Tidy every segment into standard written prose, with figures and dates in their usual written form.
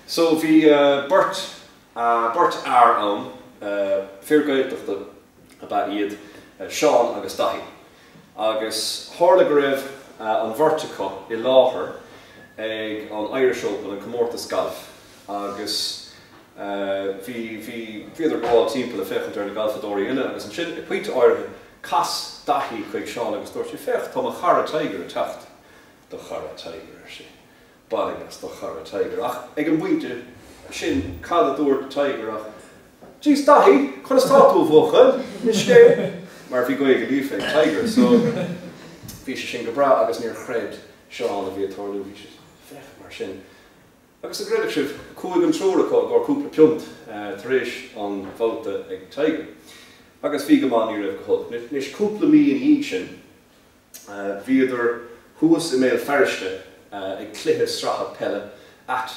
So bhí beirt, beirt fhear ann, fir Gaeltachta ab ea iad, Seán agus Daithí. Agus tharla go raibh an bheirt acu i láthair ag an Irish Open, an comórtas gailf, agus bhí, bhí, bhíodar ag gabháil timpeall ag féachaint ar na galfadóirí uile agus ansin ag pointe áirithe chas Daithí chuig Seán agus dúirt sé, Féach, tá mo chara Tiger ag teacht. Do chara Tiger, ar sé. Bailigh as do chara Tiger. Ach ag an bpointe sin, cad a dúirt Tiger ach, Jeez Daithí, conas tá tú a bhuachaill? Cén scéal? Mar bhí Gaeilge líofa ag Tiger so bhí sé sin go breá agus níor chreid Seán a bhí ag tarlú. Bhí sé, féach mar sin. Agus an gcreidfeadh sibh, chuaigh an triúr acu i gcomhair cúpla piúnt tar éis an bhabhta ag Tiger. Agus bhí go maith, ní raibh go holc. Anois cúpla mí ina dhiaidh sin, Bhíodar thuas i mBéal Feirste ag cluiche sraithe peile, ait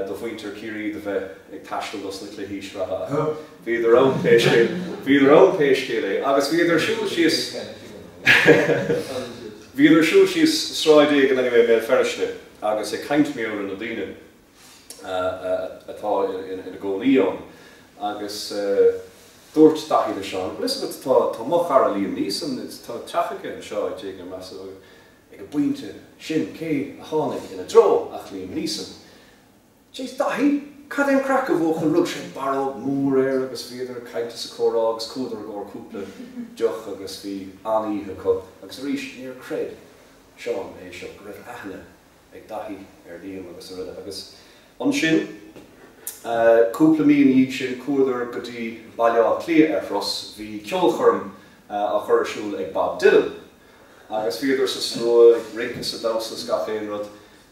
do mhuintir Chiarraí do bheith ag taisteal dos na cluichí sraithe ach bhíodar ann pé scéal, bhíodar ann pé scéal é. Agus bhíodar ag siúl síos, bhíodar ag siúl síos sráid éigin anyway i mBéal Feirste agus ag caint mar gheall ar na daoine atá ina gcónaí ann agus dúirt Daithí le Seán, bhfuil fhios agat tá tá mo chara Liam Neeson, tá teach aige anseo áit éigin meas ag an bpointe sin cé a tháinig ina dtreo ach Liam Neeson. Jeez Daithí, cad é an craic a bhuachaill, rug sé barróg mhór air agus bhíodar ag caint is ag comhrá agus chuadar i gcomhair cúpla deoch agus bhí an-oíche acu agus arís níor chreid Seán é seo go raibh aithne ag Daithí ar Liam agus araile. Agus ansin, cúpla mí ina dhiaidh sin, chuadar go dtí Baile Átha Cliath ar thuras. Bhí ceolchoirm á chur ar siúl ag Bob Dylan agus bhíodar sa slua ag rince is ag damhsa is gach aon rud.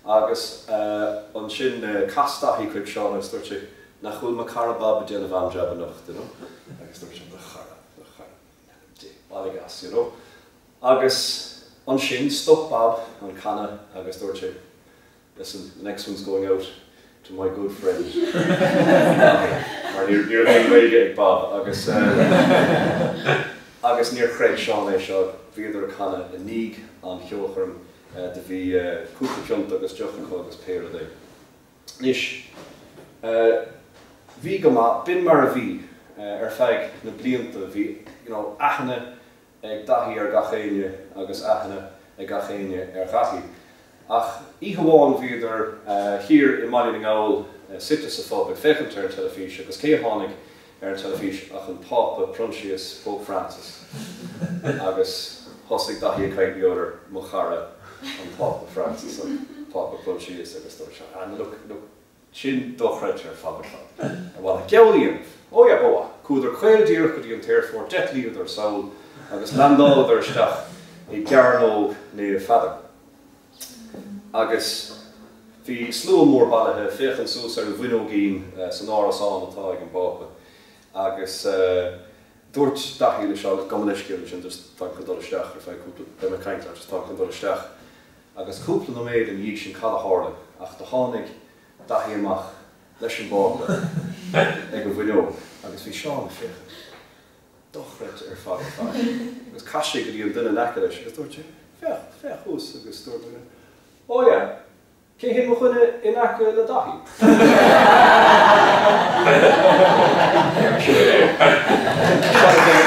Agus ansin chas Daithí chuig Seán agus dúirt sé, Nach bhfuil mo chara Bob ag déanamh an-jab anocht, you know? Agus dúirt Seán, Do chara, do chara, bailigh as, you know? Agus ansin stop Bob an canadh agus dúirt sé, Listen, the next one's going out to my good friend Daithí. Mar ní raibh aon Ghaeilge ag Bob agus agus níor chreid Seán é seo, bhíodar ag canadh i ndiaidh an cheolchoirm, do bhí cúpla piúnt agus deoch acu agus pé rud é. Anois, bhí go maith, b'in mar a bhí ar feadh na blianta, bhí, you know, aithne ag Daithí ar gach éinne agus aithne ag gach éinne ar Dhaithí. Ach oíche amháin bhíodar thiar i mBaile na nGall suite sa phub ag féachaint ar an teilifís agus cé a tháinig ar an teilifís ach an Pápa Proinsias, Pope Francis. Agus thosaigh Daithí ag caint ar mo chara an Pápa Francis, an Pápa Proinsias agus dúirt sé, ah look, look, Sin dochreidte ar fad ar fad. Ar mhaith leat geall a dhéanamh? Ó yeah, ba mhaith. Chuadar caol díreach go dtí an t-aerfort, d'eitlíodar sall agus landáladar isteach i gCearnóg Naomh Pheadair. Agus bhí slua mór bailithe ag féachaint suas ar an bhfuinneoigín san árasán atá ag an bPápa agus dúirt Daithí le Seán, gabh mo leithscéal ansin, just táim chun dul isteach ar feadh cúpla, beidh mé ag caint leat, just táim chun dul isteach. Agus cúpla nóiméad ina dhiaidh sin cad a tharla ach do tháinig Daithí amach leis an bPápa ag an bhfuinneog agus bhí Seán ag féachaint. Dochreidte ar fad ar fad. Agus chas sé go dtí an duine in aice leis agus dúirt sé, Féach, féach thuas agus dúirt an duine, Oh yeah, cé hé mo dhuine in aice le Daithí? Sin é.